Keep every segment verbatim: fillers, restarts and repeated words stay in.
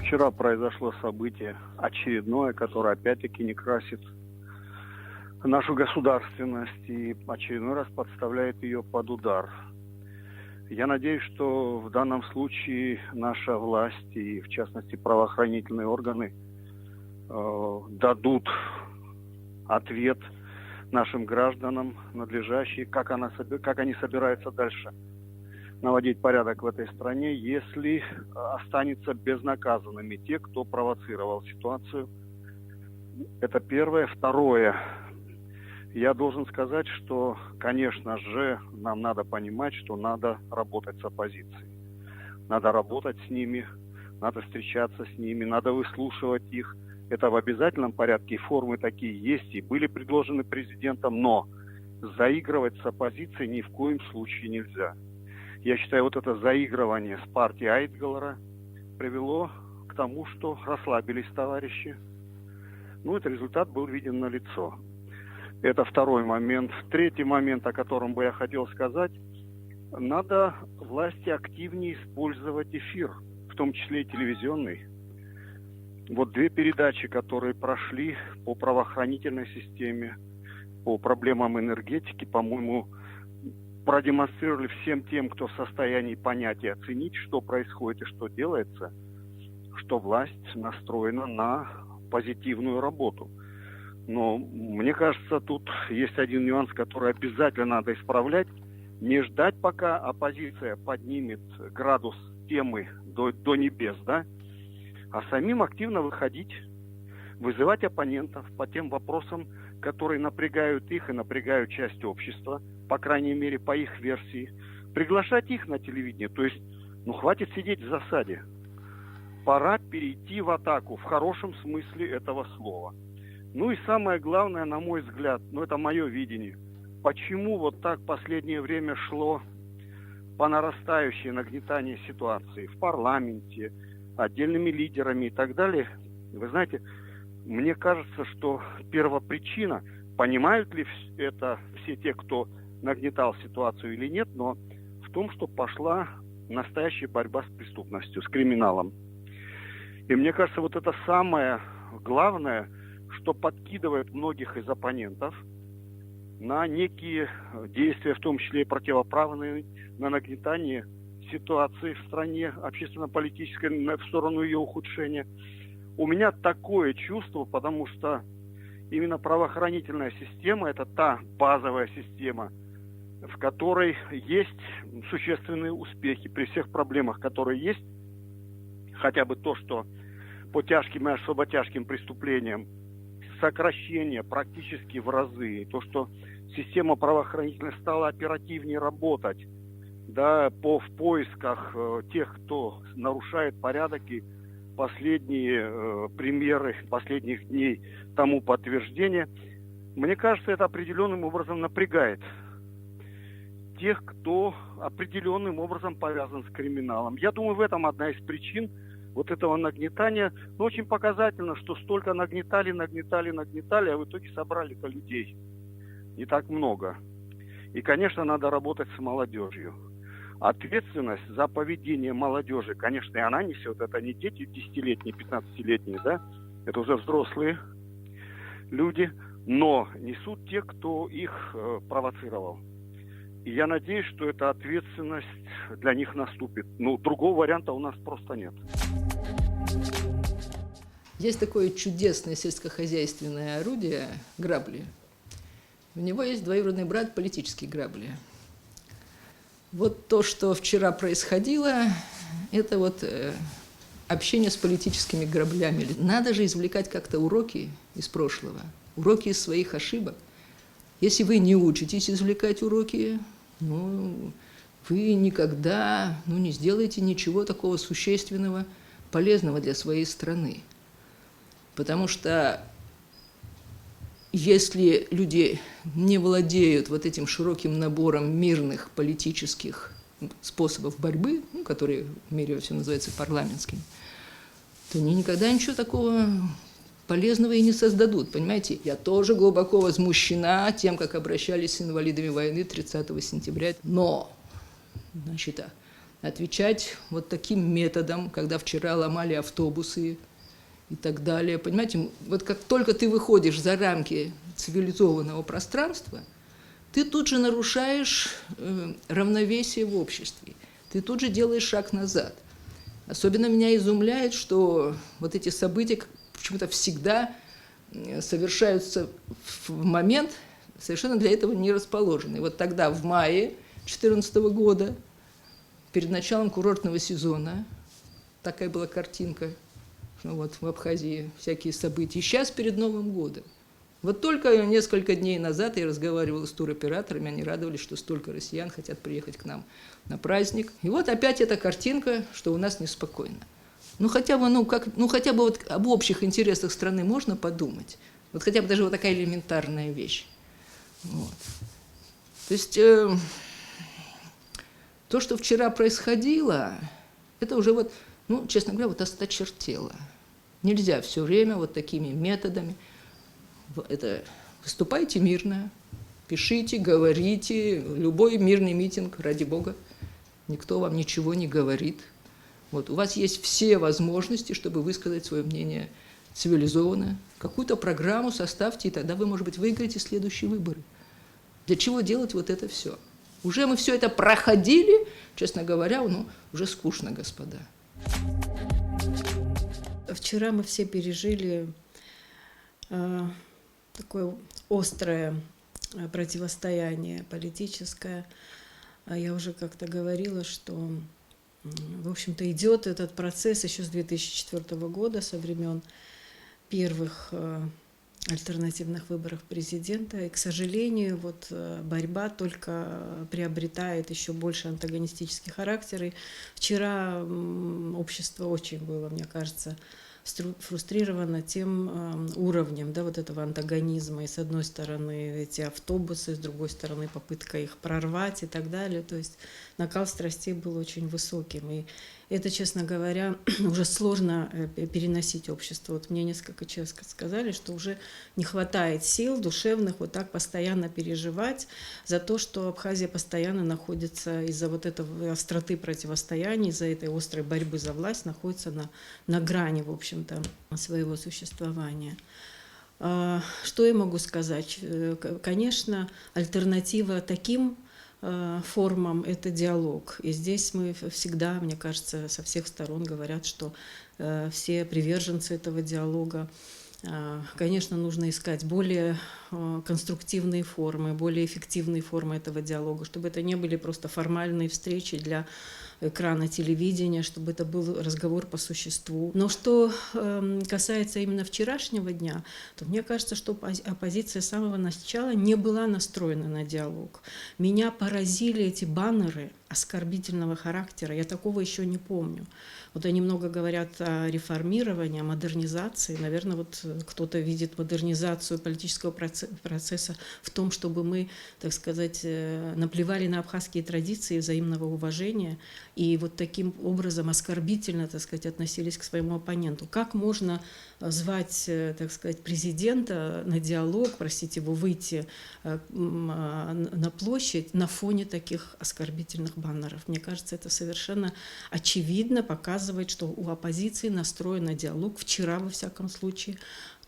Вчера произошло событие очередное, которое опять-таки не красит нашу государственность и очередной раз подставляет ее под удар. Я надеюсь, что в данном случае наша власть и, в частности, правоохранительные органы э, дадут ответ нашим гражданам надлежащий, как, она, как они собираются дальше наводить порядок в этой стране, если останется безнаказанными те, кто провоцировал ситуацию. Это первое. Второе. Я должен сказать, что, конечно же, нам надо понимать, что надо работать с оппозицией. Надо работать с ними, надо встречаться с ними, надо выслушивать их. Это в обязательном порядке, и формы такие есть, и были предложены президентом, но заигрывать с оппозицией ни в коем случае нельзя. Я считаю, вот это заигрывание с партией Айтгалера привело к тому, что расслабились товарищи. Ну, этот результат был виден на лицо. Это второй момент. Третий момент, о котором бы я хотел сказать. Надо власти активнее использовать эфир, в том числе и телевизионный. Вот две передачи, которые прошли по правоохранительной системе, по проблемам энергетики, по-моему, продемонстрировали всем тем, кто в состоянии понять и оценить, что происходит и что делается, что власть настроена на позитивную работу. Но мне кажется, тут есть один нюанс, который обязательно надо исправлять. Не ждать, пока оппозиция поднимет градус темы до, до небес, да, а самим активно выходить, вызывать оппонентов по тем вопросам, которые напрягают их и напрягают часть общества, по крайней мере, по их версии, приглашать их на телевидение. То есть, ну, хватит сидеть в засаде. Пора перейти в атаку, в хорошем смысле этого слова. Ну и самое главное, на мой взгляд, ну, это мое видение, почему вот так последнее время шло по нарастающей нагнетание ситуации в парламенте, отдельными лидерами и так далее. Вы знаете, мне кажется, что первопричина, понимают ли вс- это все те, кто нагнетал ситуацию или нет, но в том, что пошла настоящая борьба с преступностью, с криминалом. И мне кажется, вот это самое главное, что подкидывает многих из оппонентов на некие э, действия, в том числе и противоправные, на нагнетание ситуации в стране общественно-политической на- в сторону ее ухудшения. У меня такое чувство, потому что именно правоохранительная система — это та базовая система, в которой есть существенные успехи при всех проблемах, которые есть, хотя бы то, что по тяжким и особо тяжким преступлениям сокращение практически в разы, то, что система правоохранительных стала оперативнее работать, да, по, в поисках э, тех, кто нарушает порядок, и последние э, примеры последних дней тому подтверждение. Мне кажется, это определенным образом напрягает тех, кто определенным образом повязан с криминалом. Я думаю, в этом одна из причин вот этого нагнетания. Но очень показательно, что столько нагнетали, нагнетали, нагнетали, а в итоге собрали-то людей не так много. И, конечно, надо работать с молодежью. Ответственность за поведение молодежи, конечно, и она несет. Это не дети десятилетние, пятнадцатилетние, да? Это уже взрослые люди, но несут те, кто их э, провоцировал. И я надеюсь, что эта ответственность для них наступит. Ну, другого варианта у нас просто нет. Есть такое чудесное сельскохозяйственное орудие — грабли. У него есть двоюродный брат — политические грабли. Вот то, что вчера происходило, это вот э, общение с политическими граблями. Надо же извлекать как-то уроки из прошлого, уроки из своих ошибок. Если вы не учитесь извлекать уроки, ну, вы никогда ну, не сделаете ничего такого существенного, полезного для своей страны. Потому что если люди не владеют вот этим широким набором мирных политических способов борьбы, ну, которые в мире во всем называются парламентскими, то они никогда ничего такого полезного и не создадут, понимаете? Я тоже глубоко возмущена тем, как обращались с инвалидами войны тридцатого сентября. Но, значит, а, Отвечать вот таким методом, когда вчера ломали автобусы и так далее. Понимаете, вот как только ты выходишь за рамки цивилизованного пространства, ты тут же нарушаешь э, равновесие в обществе, ты тут же делаешь шаг назад. Особенно меня изумляет, что вот эти события почему-то всегда совершаются в момент, совершенно для этого не расположенный. Вот тогда, в мае четырнадцатого года, перед началом курортного сезона, такая была картинка, ну вот, в Абхазии всякие события. И сейчас перед Новым годом. Вот только несколько дней назад я разговаривала с туроператорами, они радовались, что столько россиян хотят приехать к нам на праздник. И вот опять эта картинка, что у нас неспокойно. Ну хотя бы, ну как, ну хотя бы вот об общих интересах страны можно подумать. Вот хотя бы даже вот такая элементарная вещь. Вот. То есть э, то, что вчера происходило, это уже вот, ну, честно говоря, вот осточертело. Нельзя все время вот такими методами. Это выступайте мирно, пишите, говорите, любой мирный митинг, ради бога, никто вам ничего не говорит. Вот, у вас есть все возможности, чтобы высказать свое мнение цивилизованно. Какую-то программу составьте, и тогда вы, может быть, выиграете следующие выборы. Для чего делать вот это все? Уже мы все это проходили, честно говоря, ну, уже скучно, господа. Вчера мы все пережили э, такое острое э, противостояние политическое. А я уже как-то говорила, что, в общем-то, идет этот процесс еще с две тысячи четвёртого года, со времен первых э, альтернативных выборов президента. И, к сожалению, вот э, борьба только приобретает еще больше антагонистический характер. И вчера общество очень было, мне кажется, фрустрировано тем э, уровнем, да, вот этого антагонизма. И с одной стороны эти автобусы, с другой стороны попытка их прорвать и так далее. То есть накал страстей был очень высоким. И это, честно говоря, уже сложно э, переносить общество. Вот мне несколько человек сказали, что уже не хватает сил душевных вот так постоянно переживать за то, что Абхазия постоянно находится из-за вот этого остроты противостояния, из-за этой острой борьбы за власть находится на, на грани, в общем-то, своего существования. А, что я могу сказать? Э, конечно, альтернатива таким э, формам — это диалог. И здесь мы всегда, мне кажется, со всех сторон говорят, что э, все приверженцы этого диалога. Э, конечно, нужно искать более э, конструктивные формы, более эффективные формы этого диалога, чтобы это не были просто формальные встречи для экрана телевидения, чтобы это был разговор по существу. Но что э, касается именно вчерашнего дня, то мне кажется, что оппозиция с самого начала не была настроена на диалог. Меня поразили эти баннеры оскорбительного характера. Я такого еще не помню. Вот они много говорят о реформировании, о модернизации. Наверное, вот кто-то видит модернизацию политического процесса в том, чтобы мы, так сказать, э, наплевали на абхазские традиции взаимного уважения и вот таким образом оскорбительно, так сказать, относились к своему оппоненту. Как можно звать, э, так сказать, президента на диалог, просить его выйти э, а, на площадь на фоне таких оскорбительных баннеров. Мне кажется, это совершенно очевидно показывает, что у оппозиции настроен на диалог. Вчера, во всяком случае,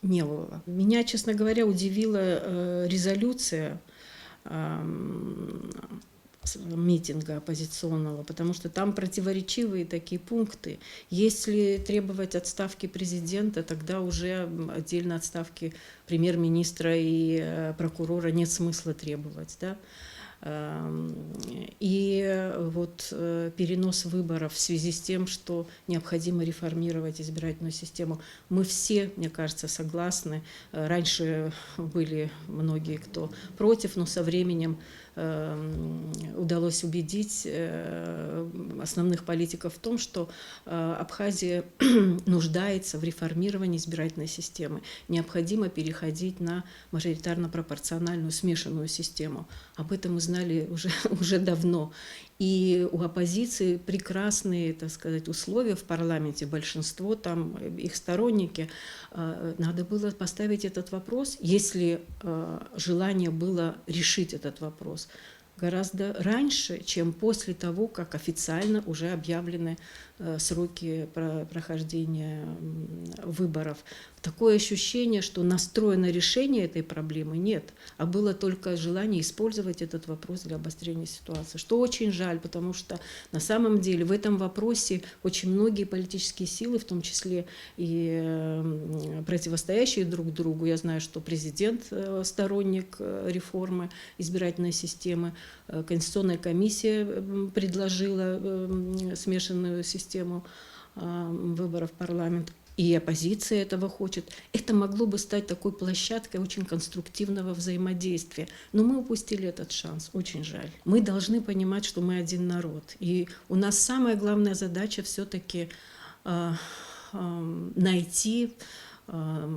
не было. Меня, честно говоря, удивила э, резолюция митинга оппозиционного, потому что там противоречивые такие пункты. Если требовать отставки президента, тогда уже отдельно отставки премьер-министра и э, прокурора нет смысла требовать. Да? Эм, и вот э, перенос выборов в связи с тем, что необходимо реформировать избирательную систему. Мы все, мне кажется, согласны. Э, раньше были многие, кто против, но со временем Эм, удалось убедить э, основных политиков в том, что э, Абхазия нуждается в реформировании избирательной системы. Необходимо переходить на мажоритарно-пропорциональную смешанную систему. Об этом мы знали уже, уже давно. И у оппозиции прекрасные, так сказать, условия в парламенте, большинство там их сторонники. Э, надо было поставить этот вопрос, если э, желание было решить этот вопрос. гораздо раньше, чем после того, как официально уже объявлены э, сроки про- прохождения м, выборов. Такое ощущение, что настроя на решение этой проблемы нет, а было только желание использовать этот вопрос для обострения ситуации, что очень жаль, потому что на самом деле в этом вопросе очень многие политические силы, в том числе и м, противостоящие друг другу, я знаю, что президент э, сторонник э, реформы избирательной системы, э, Конституционная комиссия м, предложила м, смешанную систему а, выборов в парламент, и оппозиция этого хочет, это могло бы стать такой площадкой очень конструктивного взаимодействия. Но мы упустили этот шанс, очень жаль. Мы должны понимать, что мы один народ. И у нас самая главная задача все-таки найти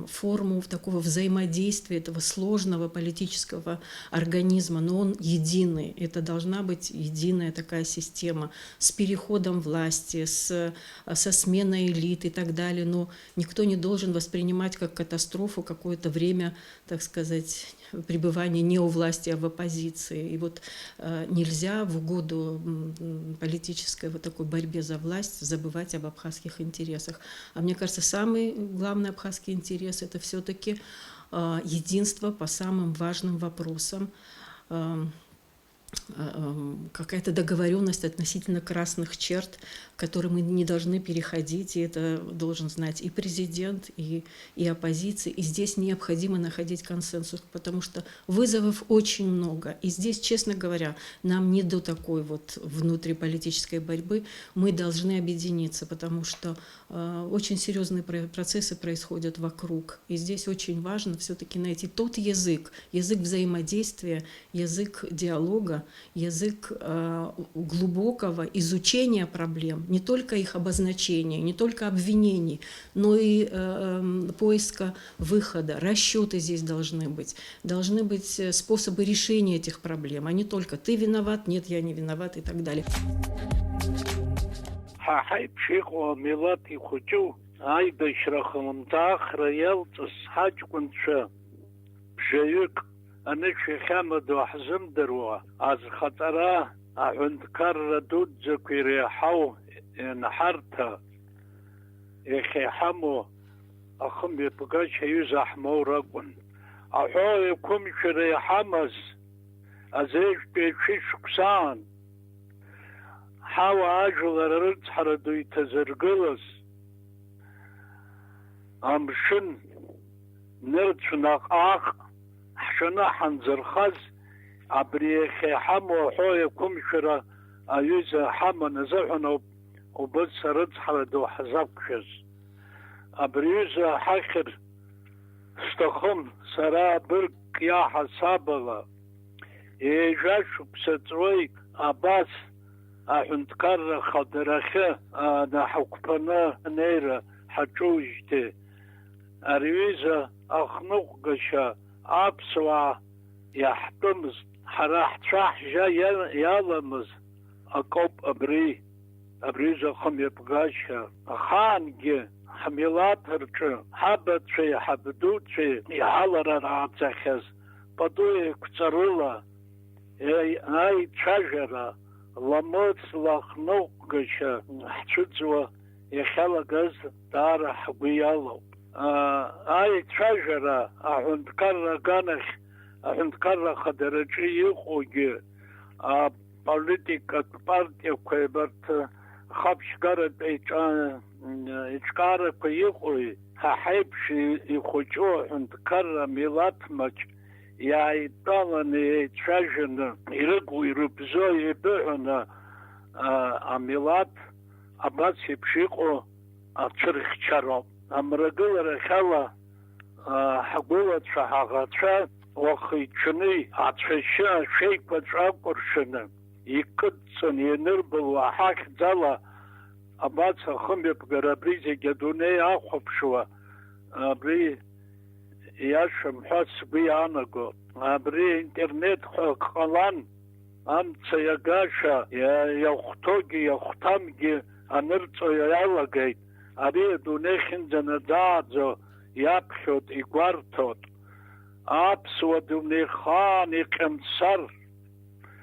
форму такого взаимодействия этого сложного политического организма, но он единый. Это должна быть единая такая система с переходом власти, с, со сменой элит и так далее. Но никто не должен воспринимать как катастрофу какое-то время, так сказать, пребывания не у власти, а в оппозиции. И вот э, нельзя в угоду м, политической вот такой борьбе за власть забывать об абхазских интересах. А мне кажется, самый главный абхазский интерес — это все-таки э, единство по самым важным вопросам, э, э, какая-то договоренность относительно красных черт, которые мы не должны переходить, и это должен знать и президент, и, и оппозиция. И здесь необходимо находить консенсус, потому что вызовов очень много. И здесь, честно говоря, нам не до такой вот внутриполитической борьбы. Мы должны объединиться, потому что э, очень серьезные про- процессы происходят вокруг. И здесь очень важно все-таки найти тот язык, язык взаимодействия, язык диалога, язык э, глубокого изучения проблем, не только их обозначения, не только обвинений, но и э, эм, поиска выхода. Расчеты здесь должны быть. Должны быть э, способы решения этих проблем, а не только «ты виноват», «нет, я не виноват» и так далее. Ҳа ҳаиԥш иҟоу амилаҭ ихәыҷу аибашьра ахлымҭаахра иалҵыз ҳаҷкәынцәа бжаҩык, анышә иахьамадоу ҳзымдыруа, азхаҵара аҳәынҭқарра дуӡӡақәа иреиҳау ианҳарҭа, иахьа иҳамоу ахымҩаԥгашьа аҩыза ҳмоур акәын. Аҳәоу еиқәымшәара иҳамаз азеижәтәи ашәышықәсаан, ҳауаажәлар арыцҳара ду иҭазыргылаз, амшын нырцә наҟ-ааҟ ҳшаны ҳанзырхаз, абри иахьа иҳамоу аҳәоу еиқәымшәара аҩыза ҳаман азыҳәан ауп убыс арыцҳара ду ҳзақәшәаз. Абри аҩыза ҳахьыр сҭахым сара быргк иаҳасабала. Ҩажәа шықәса ҵуеит абас аҳәынҭқарра ахадарахьы анаҳақәԥаны анеира ҳаҿоужьҭеи. Ари аҩыза ахныҟәгашьа аԥсуаа иаҳтәымызт. Ҳара ҳцәа-ҳжьа иа-, иаламыз акоуп абри, абри аҩыза ахымҩаԥгашьа. Ахаангьы ҳмилаҭ рҿы ҳабацәеи ҳабдуцәеи иҳаларарааӡахьаз пату еиқәҵарыла, еи-, аицәажәара, ламысла ахныҟәгашьа ҳцәыӡуа иахьалагаз даара ҳгәы иалоуп. Аа, аицәажәара аҳәынҭқарра аганахь, аҳәынҭқарра ахадараҿы иҟоугьы, аполитикатә партиақәа, абарҭ хаԥшьгаратә еиҿа-, еиҿкаарақәа иҟоуи, ҳа ҳаиԥш ихәыҷу аҳәынҭқарра милаҭ маҷ иааидтәаланы, еицәажәаны, ирыгу-ирыбзоу еибыҳәаны, аа, амилаҭ абас еиԥш иҟоу ацәырхьчароуп. Амрагыларахьала, аа, ҳгәылацәа, ҳаӷацәа уахи-ҽыни ацәашьы ашәеиқәаҵәа акәыршаны, икыдҵаны ианырбылуа ҳахьӡала абас ахымҩаԥгара абри зегь адунеи ахәаԥшуа, абри иашам ҳәа сгәы иаанаго. Абри интернет ҳәа ак ҟалан, амца иагаша, иа-, иахәҭоугьы иахәҭамгьы анырҵо иалагеит. Ари адунеи хьынӡанаӡааӡо иаԥхьоит, игәарҭоит. Аԥсуа дунеи хаан иҟьамсар,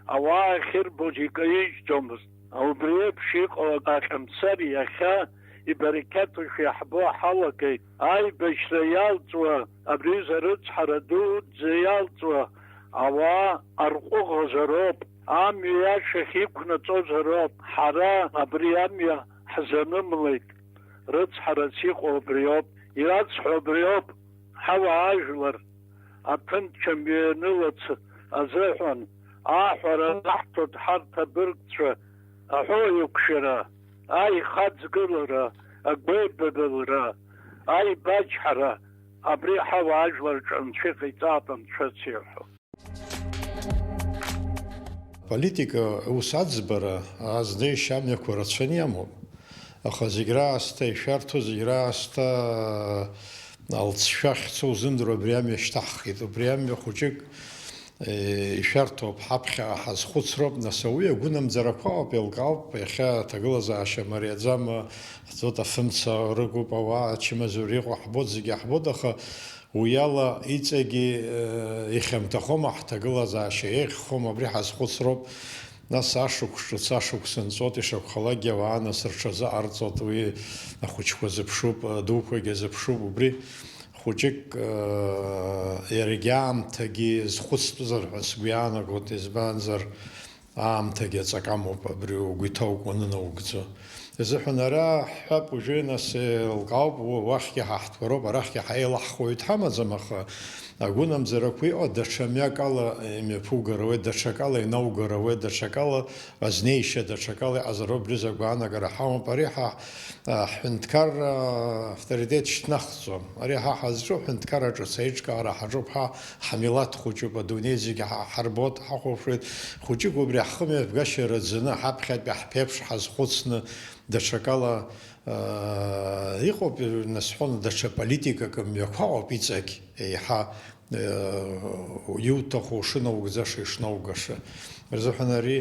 Ауаа ахьырбоз икаижьӡомызт. Убри еиԥш иҟоу аҟьамсар иахьа ибарақьаҭушәа иаҳбо ҳалагеит. Аибашьра иалҵуа, абри рыцҳара дуӡӡа иалҵуа ауаа арҟәыӷазароуп, амҩа иашахь иқәнаҵозароуп. Ҳара абри амҩа ҳзанымлеит. Рыцҳарас иҟоу абриоуп, ирацҳәо абриоуп, ҳауаажәлар аҭынчамҩа ианылац азыҳәан аҳәара анаҳҭоит ҳарҭ абыргцәа, аҳәоуеиқәшәара, аихаҵгылара, агәеибабалара, аибачҳара, абри ҳауаажәларҿы анцәа иҟаиҵааит, анцәа ацирҳәо. Политика ус аӡбара азнеишьа амҩақәа рацәаны иамоуп, аха зегь раасҭа ишәарҭоу, зегь раасҭа алҵшәа ахьцо узымдыруа абри амҩа шьҭаҳхит. Убри амҩа хәыҷык, е, ишәарҭоуп, ҳаԥхьаҟа ҳазхәыцроуп, нас ауаҩы агәынамӡарақәа ауп, еилкаауп, иахьа аҭагылазаашьа мариаӡам, ҳӡоит, афымца рыгуп ауаа, ачымазара иҟоу ҳбоит, зегьы ҳбоит, аха уи ала иҵегьы, э, ихьанҭахома ҳҭагылазаашьа, еиӷьхома, абри ҳазхәыцроуп. Нас ашықәс ҿыц ашықәс нҵәоит, ишакәхалакгьы ауаа нас рҽазыҟарҵоит, уи ахәыҷқәа зыԥшуп, адуқәагьы зыԥшуп, убри хәыҷык, э, иаргьы аамҭагьы зхәыцтәызар ҳәа сгәы иаанагоит, избанзар, аамҭагьы аҵакы амоуп, абри угәы иҭоукуа нанаугӡо. Изыҳәан ара ҳҳәап, уажәы нас еилкаауп, уа-, уахьгьы ҳаҳҭгәароуп, арахьгьы ҳаилаҳхуаҩ дҳамаӡам, аха агәынамӡарақәа иҟоу даҽа мҩак ала имҩаԥугар ауеит, даҽакала инаугар ауеит, даҽакала азнеишьа, даҽакала иҟазароуп, рыза агәаанагара ҳамоуп. Ари ҳа, а, ҳҳәынҭқарра авторитет шьҭнахӡом. Ари ҳа ҳазҿу ҳәынҭқарра ҿыц аиҿкаара ҳаҿуп, ҳа ҳмилаҭ хәыҷуп, адунеи зегьы ҳа-, ҳарбоит, ҳахәаԥшуеит. Хәыҷык убри ҳхымҩаԥгашьа раӡаны, ҳаԥхьатәи ҳԥеиԥш ҳазхәыцны, даҽакала, аа, иҟоуп, насҳәон, даҽа политикак мҩақәа ыҟоуп иҵегь, еиҳа, э, иуҭаху шынаугӡаша, ишнаугаша. Рзыҳәан ари,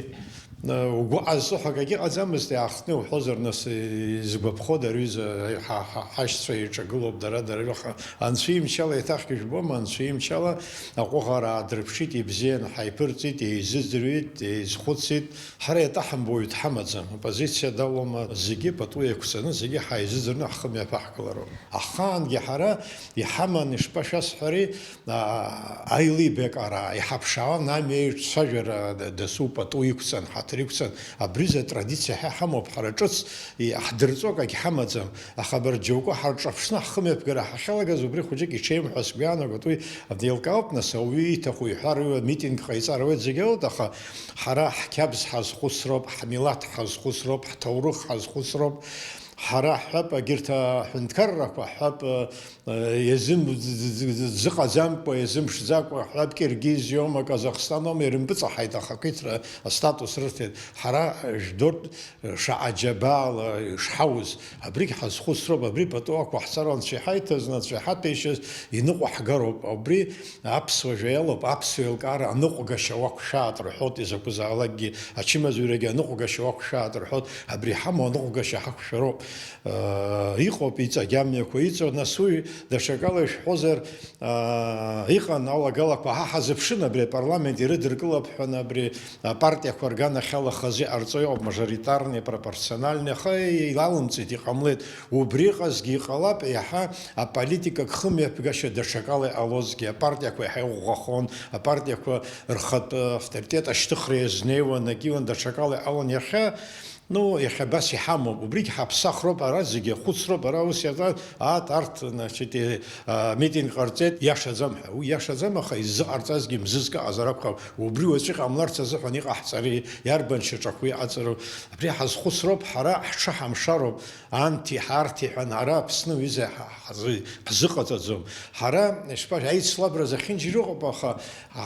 э, угәы ҟазҵо ҳәа акгьы ыҟаӡамызт, иаахтны иуҳәозар, нас, изгәаԥхода, рҩыза, ҳа, ҳа, ҳашьцәа еиҿагылоуп, дара, дара, аха Анцәа имчала еиҭахгьы жәбома, Анцәа имчала аҟәыӷара аадырԥшит, ибзиан ҳаиԥырҵит, еизыӡырҩит, еизхәыцит. Ҳара иатәаҳамбо уаҩ дҳамаӡам. Аппозициа далоума, зегьы пату еиқәҵаны, зегьы ҳаизыӡырҩны ҳхы мҩаԥаҳкылароуп. Ахаангьы ҳара иҳаман, ишԥашәасҳәари, а, аилибакара, иҳаԥшаауан амҩа еиҿцәажәара, д-, дасу пату иқәҵан, ҳаҭыр иқәҵан. Абри за традициа ҳа иҳамоуп, ҳара ҿыц и-, ҳдырҵо акагь ҳамаӡам. Аха абарҭ џьоукы ҳарҿаԥшны ҳхымҩаԥгара ҳахьалагаз убри хәыҷык иҽеим ҳәа сгәы иаанагоит. Уи еилкаауп, нас, ауаҩы иҭаху иҳәар, уи амитинг ҟаиҵар ауеит, зегь ауеит, аха ҳара ҳқьабз ҳазхәыцроуп, ҳмилаҭ ҳазхәыцроуп, ҳҭоурых ҳазхәыцроуп. Ҳара ҳҳәап, егьырҭ аҳәынҭқаррақәа ҳҳәап, э, иазым-, зыҟаӡамкәа, иазымԥшӡакәа, ҳҳәап, Киргизиоума, Казахстаноума, ирымпыҵаҳаит ахақәиҭра астатус рырҭеит. Ҳара, э, жәдоит, э, шаҟа џьабаала ишҳауз, абригь ҳазхәыцроуп, абри пату ақәаҳҵар, анцәа иҳаиҭаз, анцәа иҳаҭәеишьаз иныҟәаҳгароуп. Абри аԥсуа жәа иалоуп, аԥсуа еилкаара аныҟәгашьа уақәшәааит рҳәоит, изакәызаалакгьы ачымазаҩрагьы аныҟәгашьа уақәшәааит рҳәоит, абри иҳамоу аныҟәгашьа ҳақәшәароуп. Э, иҟоуп иҵегь амҩақәа иҵоу, нас уи даҽакала ишәҳәозар, э, иҟан алагалақәа ҳа ҳазыԥшын, абри апарламент ирыдыркылап ҳәа, абри апартиақәа рганахьала хазы иҟарҵо иҟоуп, мажоритарный, пропорциональный, аха илалымҵит, иҟамлеит. Убриҟазгьы иҟалап, иаҳа аполитика хымҩаԥгашьа даҽакала иҟалозгьы, апартиақәа иаҳа иӷәӷәахон, апартиақәа рхатә авторитет ашьҭыхра иазнеиуан, акиуан, даҽакала иҟалон. Иахьа, ну, иахьа абас иҳамоуп, убригь ҳаԥсахроуп, ара зегьы ахәыцроуп, ара ус иаҵан, ат, арҭ, значит, э, а, митинг ҟарҵеит, иашаӡам ҳәа. Уи иашаӡам, аха иззыҟарҵазгьы мзызк ыҟазар акәхап, убри уаҵәы иҟамларц азыҳәан иҟаҳҵари, иарбан шьаҿақәеи аҵару? Абри ҳазхәыцроуп, ҳара ҳҽы ҳамшароуп. Анҭи ҳарҭи ҳәа ара Аԥсны аҩыза ҳа-, ҳзы-, ҳзыҟаҵаӡом. Ҳара, ишԥа-, аицлабра зехьынџьара ыҟоуп, аха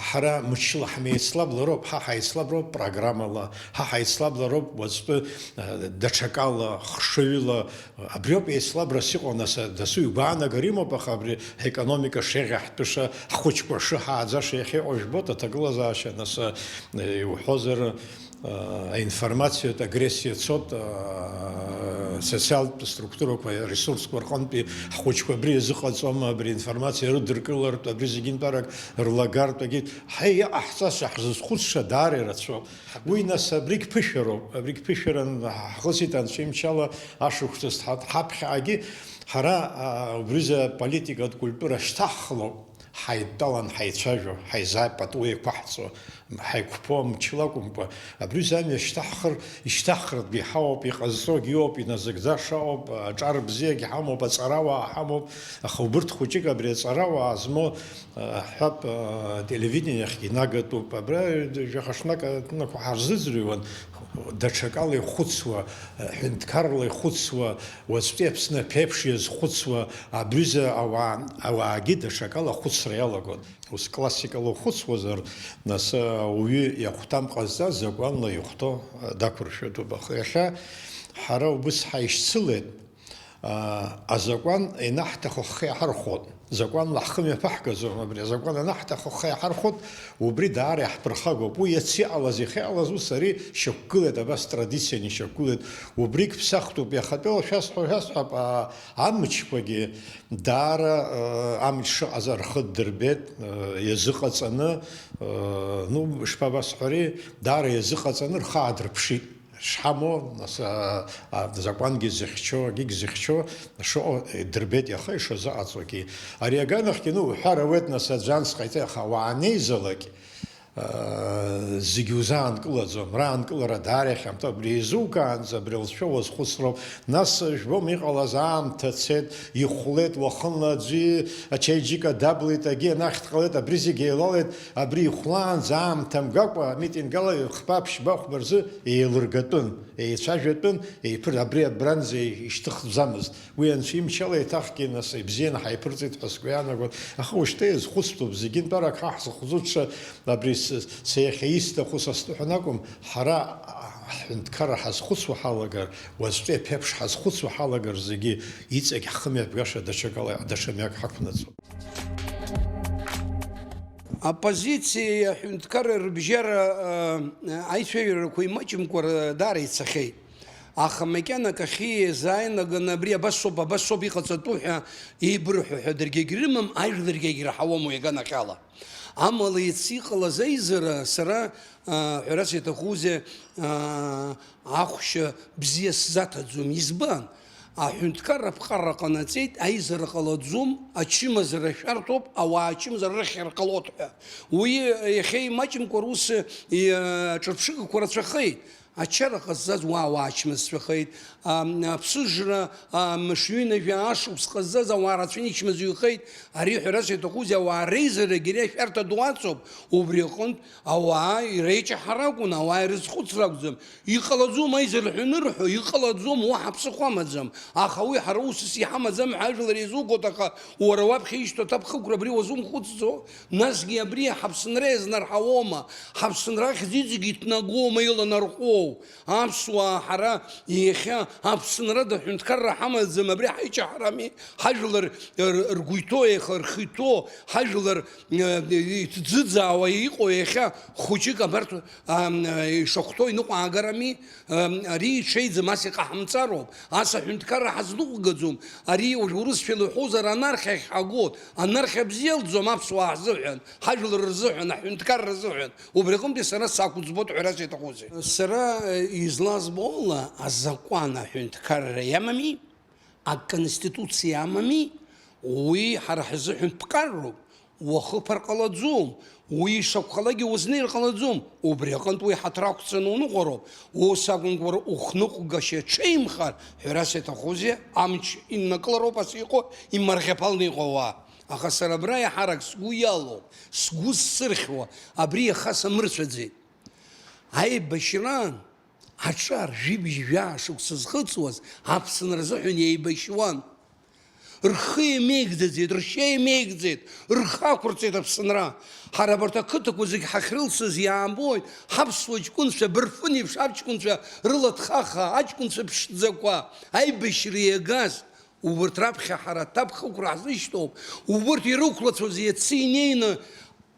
ҳара мчыла ҳмеицлаблароуп, ҳа ҳаицлаброуп программала, ҳа ҳаицлаблароуп уаҵәтәы, э, даҽакала, хшыҩла, абриоуп еицлабрас иҟоу, нас, дасу игәаанагара имоуп, аха абри ҳекономика шеиӷьаҳтәыша, ҳхәыҷқәа шыҳааӡаша иахьа иҟоу жәбоит, аҭагылазаашьа, нас, э, иуҳәозар, э, аинформациатә агрессиа цот, э, Асоциалтә структурақәа, аресурсқәа рҟынтәи ҳхәыҷқәа абри иазыҟаҵома, абри аинформациа рыдыркылартә, абри зегьынтәарак рлагартә, егьи ҳаи иҟаҳҵаша, ҳзызхәыцша даара ирацәоуп. Уи, нас, абригь ԥышәароуп, абригь ԥышәаран ҳхысит анцәа имчала ашықәсыс ҳа-, ҳаԥхьаҟагьы ҳара, а, убризы аполитикатә культура шьҭаҳхлоуп. Ҳаидтәалан ҳаицәажәо, ҳаизааит пату еиқәаҳҵо, ҳаиқәԥо мчыла акәымкәа, абри замҩа шьҭаҳхыр, ишьҭаҳхратәгьы иҳауоуп, иҟазҵогьы иоуп, иназыгӡаша ыҟоуп, аҿар бзиагьы ҳамоуп, аҵарауаа ҳамоуп, аха убырҭ хәыҷык абри аҵарауаа змоу, ҳҳәап, телевидениахьгьы инагатәуп, абра жәаха ҽнак аҭнықәа ҳарзыӡырҩуан, даҽакала ихәыцуа, ҳәынҭқаррала ихәыцуа, уаҵәтәи Аԥсны аԥеиԥш иазхәыцуа, абҩыза ауаа, ауаагьы даҽакала ахәыцра иалагон. Ус классикала ухәыцуазар, нас ауаҩы иахәҭам ҟазҵаз закәанла ихәҭоу дақәыршәатәуп. Аха иахьа ҳара убыс ҳаишьцылеит, аа, азакәан ианаҳҭаху ҳхы иаҳархәоит. Закәанла ҳхы мҩаԥаҳгаӡом, абри азакәан анаҳҭаху ҳхы иаҳархәоит, убри даара иаҳԥырхагоуп. Уи иацы иҟалаз, иахьа иҟалаз ус ари шьақәгылеит, абас традициан ишьақәгылеит. Убригь ԥсахтәуп, иахатәиала шәасҳәо, шәасҳәап, аа, амчқәагьы даара, аа, амч шыҟаз рхы ддырбеит, аа, иазыҟаҵаны, аа, ну, ишԥабасҳәари, даара иазыҟаҵаны рхы аадырԥшит. Шҳамоу, нас, а, а, закәангьы зыхьчо, агьигь зыхьчо шыҟоу, дырбеит иаха ишазыҟаҵогьы. Ари аганахьгьы, ну, уҳәар ауеит, нас, аӡә анс ҟаиҵеит, аха уаанеизалак, а, зегьы узаанкылаӡом. Раанкылара даара ихьамҭоуп. Абри еизукаанӡа абри лҵшәа уазхәыцроуп. Нас, жәбом, иҟалаз аамҭа цеит, ихәлеит, уахынла аӡәы ачаиџьыка даблеит, агьи анахь дҟалеит, абри зегь еилалеит, абри ихәлаанӡа аамҭа мгакәа, амитинг ала хԥа, ԥшьба, хәба рзы еилыргатәын. Еицәажәатәын, еиԥыр-, абри абранӡа ишьҭыхӡамызт. Уи анцәа имчала еиҭахгьы, нас, ибзианы ҳаиԥырҵит ҳәа сгәы иаанагон. Аха уажәшьҭа иазхәыцтәуп, зегьынтәарак ҳа ҳзыхәӡу ҽа, абри с-, са иахьа исҭаху са стәы ҳәа акәым, ҳара ҳҳәынҭқарра ҳазхәыцуа ҳалагар, уаҵәтәи аԥеиԥш ҳазхәыцуа ҳалагар, зегьы иҵегь ҳхымҩаԥгаша даҽакала, даҽа мҩак ҳақәнаҵоит. Аоппозициеи аҳәынҭқарреи рыбжьара, а, аицәажәарақәа имаҷымкәа даара ицахьеит. Аха макьана акахьы иазааинаганы абри абасоуп, абасоуп иҟаҵатәу ҳәа еибырҳәо ҳәа даргьы егьрымам, ажәларгьы егьраҳауам уи аганахьала. Амала иацы иҟалаз аизара сара, а, ҳәарас иаҭахузеи, а, ахәшьа бзиа сзаҭаӡом. Избан? Аҳәынҭқарра аԥҟарра ҟанаҵеит, аизара ҟалаӡом, ачымазара шәарҭоуп, ауаа ачымазара рыхьыр ҟалоит ҳәа. Уи иахьа имаҷымкәа рус, и, аҿырԥшыгақәа рацәахеит. Ачара ҟазҵаз уа ауаа ачмазцәахеит, ам, аԥсыжра, ам, мышҩынажәа ашықәс ҟазҵаз ауаа рацәаны ичмазаҩхеит. Ари ҳәарас иаҭахузеи, ауаа реизарагьы ари ашәарҭа ду аҵоуп. Убри аҟынтә ауаа иреиҷаҳара акәын, ауаа ирызхәыцра акәӡам. Иҟалаӡом аизара ҳәа анырҳәо, иҟалаӡом, уаҳа ԥсыхәа амаӡам. Аха уи ҳара усыс иҳамаӡам ҳәа ажәлар еизугоит, аха уара уаԥхьа ишьҭоу аҭакԥхықәра абри уазумхәыцӡо? Насгьы абри ҳаԥсынра иазнарҳауоума? Ҳаԥсынра ахьӡ иҵегь иҭнагоума иланарҟәуоу? Аԥсуаа ҳара иахьа Аԥсынрада ҳәынҭқарра ҳамаӡам, абри ҳаиҷаҳарами, ҳажәлар р-, ргәы иҭоу, еиха рхы иҭоу, ҳажәлар, э, иҭӡыӡаауа иҟоу иахьа хәыҷык абарҭ, ам, э, ишахәҭоу иныҟәаагарами? Ам, ари иҽеиӡам, ас иҟаҳамҵароуп, ас аҳәынҭқарра ҳазныҟәгаӡом, ари уажә урысшәала иҳәозар анархиахь ҳагоит, анархиа бзиа лӡом аԥсуаа ҳзыҳәан, ҳажәлар рзыҳәан, аҳәынҭқарра рзыҳәан. Убри аҟынтәи сара сақәӡбоит ҳәарас иаҭахузеи? Сара, э, излазбо ала, азакәан аҳәынҭқарра иамами, аконституциа амами, уи ҳара ҳзыҳәан ԥҟарроуп, уахыԥар ҟалаӡом, уи ишакәхалакгьы уазнеир ҟалаӡом. Убри аҟынтә уи ҳаҭыр ақәҵаны уныҟәароуп. Ус акәымкәа, уара ухныҟәгашьа ҽеимхар, ҳәарас иаҭахузеи, амч иннакылароуп ас иҟоу, имарӷьаԥалны иҟоу ауаа. Аха сара абра иаҳарак сгәы иалоу, сгәы ссырхьуа, абри иаха самырцәаӡеит. Аибашьраан аҿар жәибжь жәаа шықәса зхыҵуаз Аԥсынра азыҳәан еибашьуан. Рхы еимеигӡаӡеит, ршьа еимеигӡеит, рхы ақәырҵеит Аԥсынра. Ҳара абарҭ ақыҭақәа зегь ҳахьрылсыз иаабоит, ҳаԥсуа ҷкәынцәа, бырфын еиԥш аҷкәынцәа рыла ҭхаха, аҷкәынцәа ԥшӡақәа, аибашьра иагаз. Убырҭ раԥхьа ҳара аҭакԥхықәра ҳзышьҭоуп, убырҭ ирықәлацәаз иацы инеины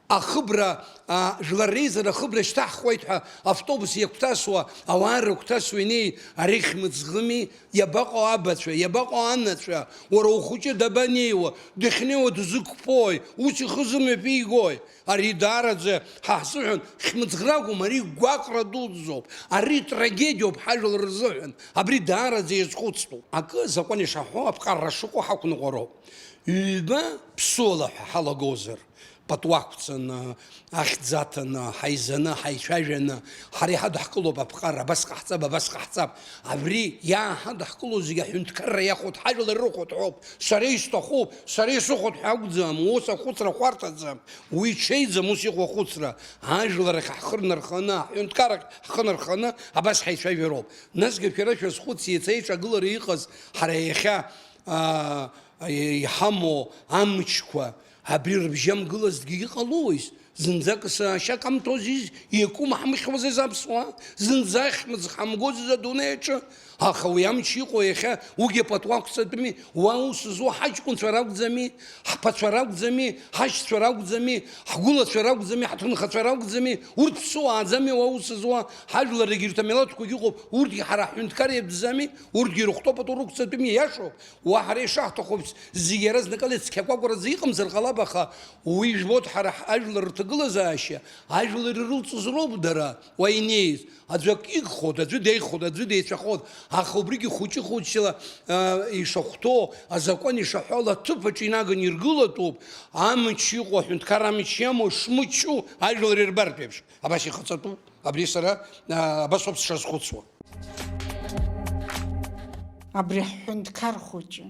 Ахыбра, а, жәлар реизара ахыбра шьҭаҳхуеит ҳәа автобус иагәҭасуа, ауаа рыгәҭасуа инеи, ари хьмыӡӷыми, иабаҟоу абацәа, иабаҟоу анацәа, уара ухәыҷы дабанеиуа, дахьнеиуа дызықәԥои, ус ихы зымҩаԥигои? Ари даараӡа ҳа ҳзыҳәан хьмыӡӷра акәым, ари гәаҟра дуӡӡоуп, ари трагедиоуп ҳажәлар рзыҳәан, абри даараӡа иазхәыцтәуп. Акы, азакәан ишаҳҳәо, аԥҟарра шыҟоу ҳақәныҟәароуп. Ҩба ԥсуала ҳәа ҳалагозар, пату ақәҵаны, ахьӡ аҭаны, ҳаизаны, ҳаицәажәаны, ҳара иҳадаҳкылоуп аԥҟара, абас ҟаҳҵап, абас ҟаҳҵап. Абри иааҳадаҳкыло зегьы аҳәынҭқарра иахәоит, ҳажәлар ирыхәоит ҳәоуп. Сара исҭахуп, сара исыхәоит ҳәа акәӡам, ус ахәыцра хәарҭаӡам. Уи ҽеиӡам, ус иҟоу ахәыцра. Ажәларахь ҳхы рнарханы, аҳәынҭқарахь ҳхы нарханы, абас ҳаицәажәароуп. Насгьы шәара шәазхәыц, иацы аиҿагылара иҟаз ҳара иахьа, аа, иҳамоу амчқәа, абри рыбжьамгылазҭгьы иҟалои? Зынӡак сашьа камҭозиз, иакәым ҳмыхьуазиз аԥсуаа? Зынӡа ахьмыӡӷ ҳамгозиз адунеи аҿы? Аха уи амч иҟоу иахьа уигьы пату ақәҵатәыми, уа ус зуа ҳаҷкәынцәа ракәӡами, ҳԥацәа ракәӡами, ҳашьцәа ракәӡами, ҳгәылацәа ракәӡами, ҳҭынхацәа ракәӡами, урҭ ԥсуааӡами уа ус зуа, ҳажәларгьы рҭамилаҭқәагьы ыҟоуп, урҭгьы ҳара ҳҳәынҭқар иатәӡами, урҭгьы ирыхәҭоу пату рықәҵатәыми, иашоуп. Уа ҳара ишаҳҭаху зегь иаразнакала ицқьақәа акәараӡа иҟамзар ҟалап, аха уи жәбоит, ҳара ҳажәлар рҭагылазаашьа, ажәлар ирылҵыз роуп дара уа инеиз. Аӡәы акы игхоит, аӡәы деихоит, аӡәы деицәахоит, аха убригьы хәыҷы-хәыҷла, а, ишахәҭоу, азакәан ишаҳәо ала аҭыԥ аҿы инаганы иргылатәуп, амч иҟоу, аҳәынҭқар амч иамоу шмычу ажәлар ирбартә еиԥш. Абас иҟаҵатәуп, абри сара, а, абас ауп сшазхәыцуа. Абри ҳҳәынҭқар хәыҷы,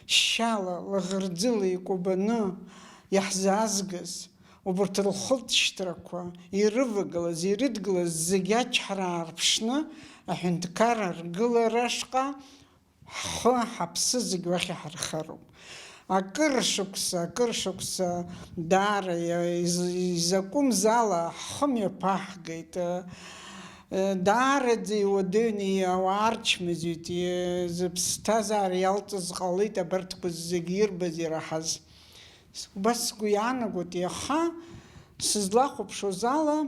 шьала, лаӷырӡыла икәабаны иаҳзаазгаз, убарҭ рхылҵшьҭрақәа ирывагылаз, ирыдгылаз зегь ачҳара аарԥшны, аҳәынҭқар аргылара ашҟа ҳхы, ҳаԥсы зегь уахь иҳархароуп. Акыр шықәса, акыр шықәса даара иа-, из-, изакәымз ала ҳхы мҩаԥаҳгеит. Э, даараӡа иуадаҩны иауаарчмазеит, и-, зыԥсҭазаара иалҵыз ҟалеит абарҭқәа зегьы ирбаз, ираҳаз. Убас сгәы иаанагоит, иаха сызлахәаԥшуаз ала,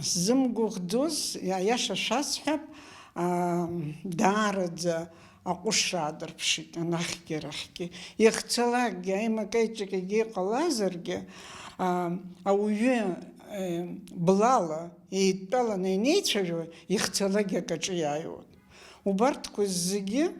сзымгәыӷӡоз, иа-, аиаша шәасҳәап, аа, даараӡа аҟәышра аадырԥшит анахьгьы арахьгьы. Иахьцалакгьы, аимак-аиҿакгьы иҟалазаргьы, аа, ауаҩы, э, блала еидтәаланы инеицәажәо, ихьцалагьы акаҿы иааиуан. Убарҭқәа зегьы,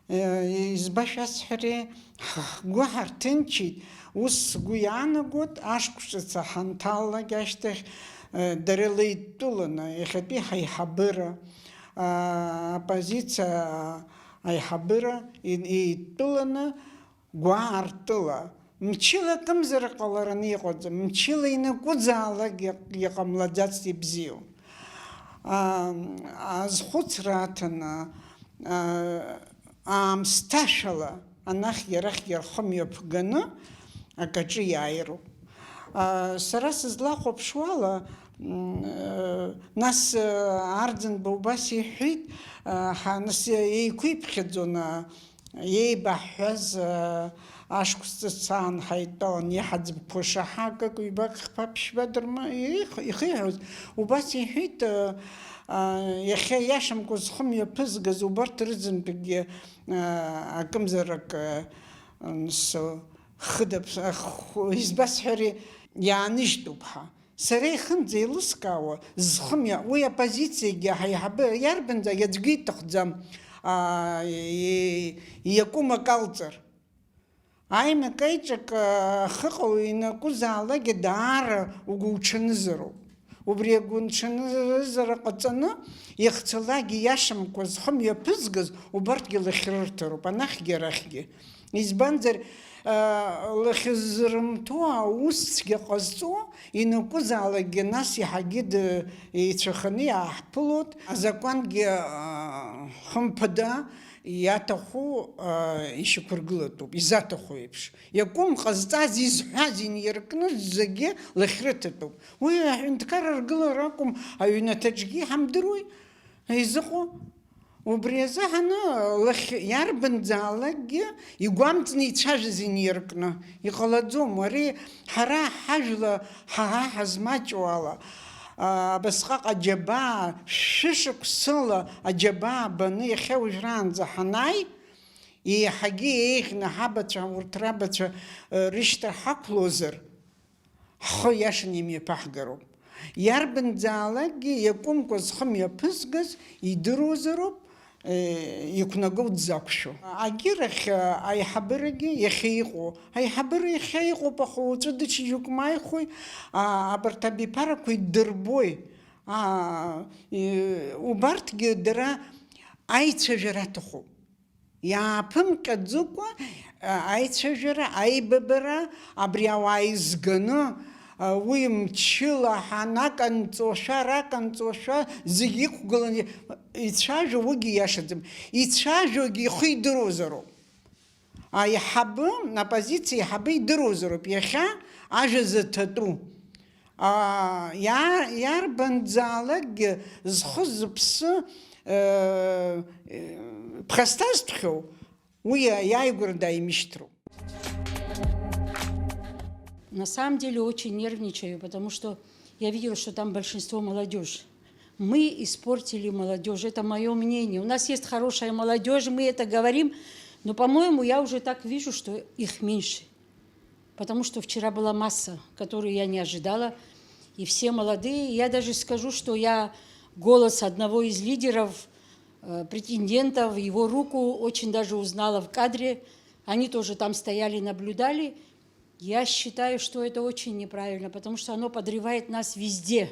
э, избашәасҳәари, ҳгәы ҳарҭынчит, ус сгәы иаанагоит, ашықәс ҿыц ҳанҭалалак ашьҭахь, э, дара леидтәыланы, иахьатәи ҳаиҳабыра, а, оппозициа аиҳабыра ин-, еидтәыланы, гәаартыла, мчыла акымзар ҟалараны иҟаӡам, мчыла инакәызаалак иҟ-, иҟамлаӡацт ибзиоу. А, азхәыцра аҭаны, а, аамсҭашәала анахьгьы арахьгьы рхы мҩаԥганы акаҿы иааироуп. А, сара сызлахәаԥшуала, м, э, нас, э, Арӡынба убас иҳәеит, а, ҳа-, нас еиқәиԥхьаӡон, а, Иеибаҳҳәаз, аа, ашықәс ҵыс аан ҳаидтәалан, иҳаӡбқәа шаҳа акык-ҩбак хԥа-ԥшьба дырма-, их-, ихиҳәоз, убас иҳәеит, аа, аа, иахьа иашамкәа зхы мҩаԥызгаз убарҭ рызынтәыкгьы, аа, акымзарак, аа, н-, с-, хыдап-, ах-, избасҳәари, иааныжьтәуп ҳа. Сара ихынӡа еилыскаауа, зхымҩа, уи апозициагьы ҳаиҳабы иарбанӡагьы аӡәгьы иҭахӡам, аа, и-, иакәым акалҵыр. Аимак-аиҿак, аа, ахьыҟоу ианакәызаалакгьы даара угәуҽанызароуп. Убри агәынҽанызара ҟаҵаны, иахьцалакгьы иашамкәа зхы мҩаԥызгаз убарҭгьы лахьрырҭароуп, анахьгьы арахьгьы. Избанзар, лахьызрымҭо аус цәгьа ҟазҵо, ианакәызаалакгьы нас иаҳагьы д-, еицәаханы иааҳԥылоит. Азакәангьы, хымԥада, иаҭаху, ишьақәыргылатәуп, изаҭаху еиԥш. Иакәым ҟазҵаз, изҳәаз иниркны зегьы лахьрыҭатәуп. Уи аҳәынҭқар аргылара акәым, аҩнаҭаҿгьы иҳамдыруеи? Изыҟоу? Убри азыҳәаны лахь иарбанзаалакгьы игәамҵны ицәажәаз иниркны иҟалаӡом. Ари ҳара ҳажәла ҳа-, ҳа ҳазмаҷу ала, а, абасҟак аџьабаа, шәышықәсыла аџьабаа баны иахьа уажәраанӡа ҳанааи, еиҳагьы еиӷьны ҳабацәа, урҭ рабацәа, э, рышьҭа ҳақәлозар, ҳхы иашаны имҩаԥаҳгароуп. Иарбанзаалакгьы иакәымкәа зхы мҩаԥызгаз идыруазароуп, э, иқәнагоу дзақәшәо. Агьырахь, э, аиҳабырагьы иахьа иҟоу, аиҳабыра иахьа иҟоуп, аха уаҵәы даҽа џьоук мааихәои, а, абарҭ абиԥарақәа иддырбои? А, э, убарҭгьы дара аицәажәара аҭахуп. Иааԥымҟьаӡыкәа, а, аицәажәара, аибабара, абри ауаа изганы, а, уи мчыла ҳанаканҵошәа, раканҵошәа, зегь иқәгыланы ицәажәо, уигьы иашаӡам. Ицәажәогьы ихы идыруазароуп. Аиҳабы, аппозициа аиҳабы идыруазароуп иахьа ажәа заҭатәу. Аа, иа-, иарбанзаалакгьы зхы-зыԥсы, э, э, ԥхасҭазтәхьоу, уи иааигәара дааимышьҭроуп. На самом деле очень нервничаю, потому что я видела, что там большинство молодёжь. Мы испортили молодёжь, это моё мнение. У нас есть хорошая молодёжь, мы это говорим, но, по-моему, я уже так вижу, что их меньше. Потому что вчера была масса, которую я не ожидала, и все молодые. Я даже скажу, что я голос одного из лидеров, э, претендентов, его руку очень даже узнала в кадре. Они тоже там стояли, наблюдали. Я считаю, что это очень неправильно, потому что оно подрывает нас везде.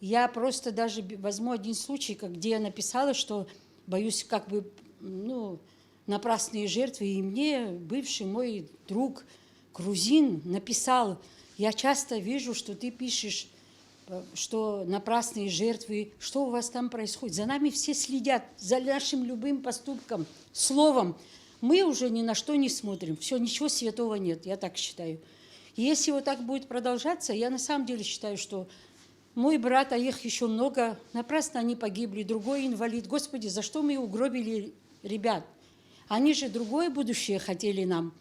Я просто даже б-, возьму один случай, как, где я написала, что боюсь, как бы, ну, напрасные жертвы. И мне бывший мой друг грузин написал: «Я часто вижу, что ты пишешь, э, что напрасные жертвы, что у вас там происходит? За нами все следят, за нашим любым поступком, словом. Мы уже ни на что не смотрим, все, ничего святого нет», я так считаю. И если вот так будет продолжаться, я на самом деле считаю, что мой брат, а их ещё много, напрасно они погибли, другой инвалид. Господи, за что мы угробили ребят? Они же другое будущее хотели нам.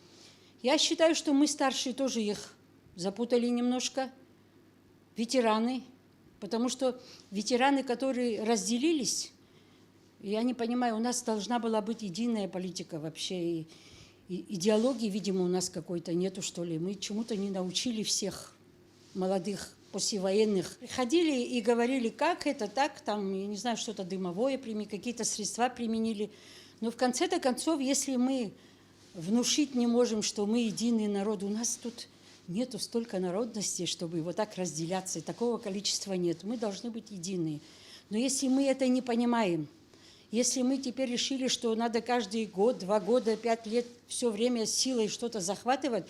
Я считаю, что мы, старшие, тоже их запутали немножко. Ветераны, потому что ветераны, которые разделились, я не понимаю, у нас должна была быть единая политика вообще, и, и идеологии, видимо, у нас какой-то нету, что ли. Мы чему-то не научили всех молодых послевоенных. Приходили и говорили: «Как это так, там, я не знаю, что-то дымовое прими, какие-то средства применили». Но в конце-то концов, если мы внушить не можем, что мы единый народ, у нас тут нету столько народностей, чтобы вот так разделяться, и такого количества нет. Мы должны быть едины. Но если мы это не понимаем, если мы теперь решили, что надо каждый год, два года, пять лет всё время силой что-то захватывать,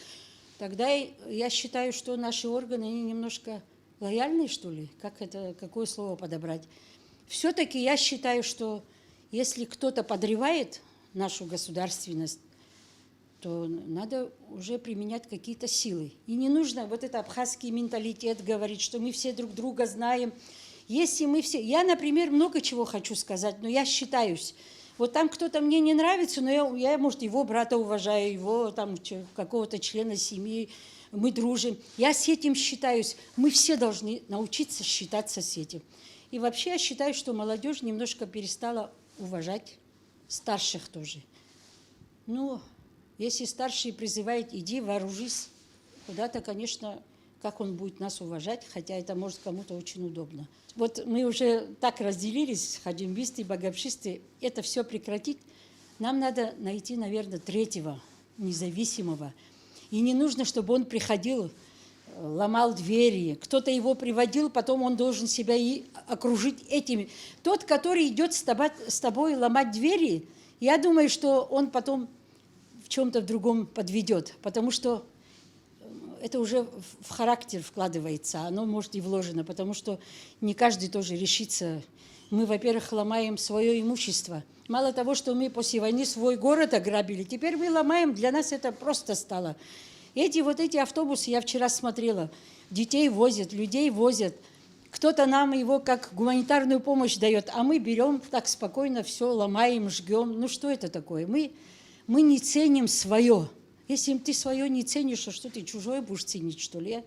тогда и, я считаю, что наши органы, они немножко лояльные, что ли? Как это, какое слово подобрать? Всё-таки я считаю, что если кто-то подрывает нашу государственность, то надо уже применять какие-то силы. И не нужно вот это абхазский менталитет говорить, что мы все друг друга знаем. Если мы все... Я, например, много чего хочу сказать, но я считаюсь. Вот там кто-то мне не нравится, но я, я, может, его брата уважаю, его там чё, какого-то члена семьи, мы дружим. Я с этим считаюсь. Мы все должны научиться считаться с этим. И вообще я считаю, что молодёжь немножко перестала уважать старших тоже. Ну, если старший призывает: «Иди, вооружись», куда-то, конечно, как он будет нас уважать, хотя это, может, кому-то очень удобно. Вот мы уже так разделились, хаджимбисты, багапшисты, это всё прекратить. Нам надо найти, наверное, третьего независимого. И не нужно, чтобы он приходил, э, ломал двери. Кто-то его приводил, потом он должен себя и окружить этими. Тот, который идёт с тоба-, с тобой ломать двери, я думаю, что он потом в чём-то в другом подведёт, потому что, э, это уже в, в характер вкладывается, оно, может, и вложено, потому что не каждый тоже решится. Мы, во-первых, ломаем своё имущество. Мало того, что мы после войны свой город ограбили, теперь мы ломаем, для нас это просто стало. Эти вот эти автобусы, я вчера смотрела, детей возят, людей возят. Кто-то нам его как гуманитарную помощь дает, а мы берем так спокойно все, ломаем, жгем. Ну что это такое? Мы, мы не ценим свое. Если ты свое не ценишь, то что ты чужое будешь ценить, что ли? Я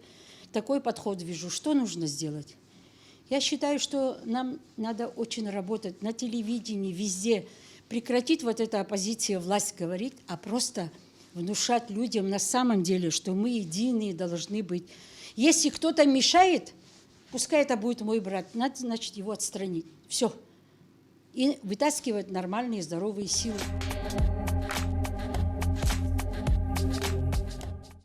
такой подход вижу. Что нужно сделать? Я считаю, что нам надо очень работать на телевидении, везде. Прекратить вот эта оппозиция, власть говорит, а просто внушать людям на самом деле, что мы единые должны быть. Если кто-то мешает, пускай это будет мой брат, надо, значит, его отстранить. Все. И вытаскивать нормальные, здоровые силы.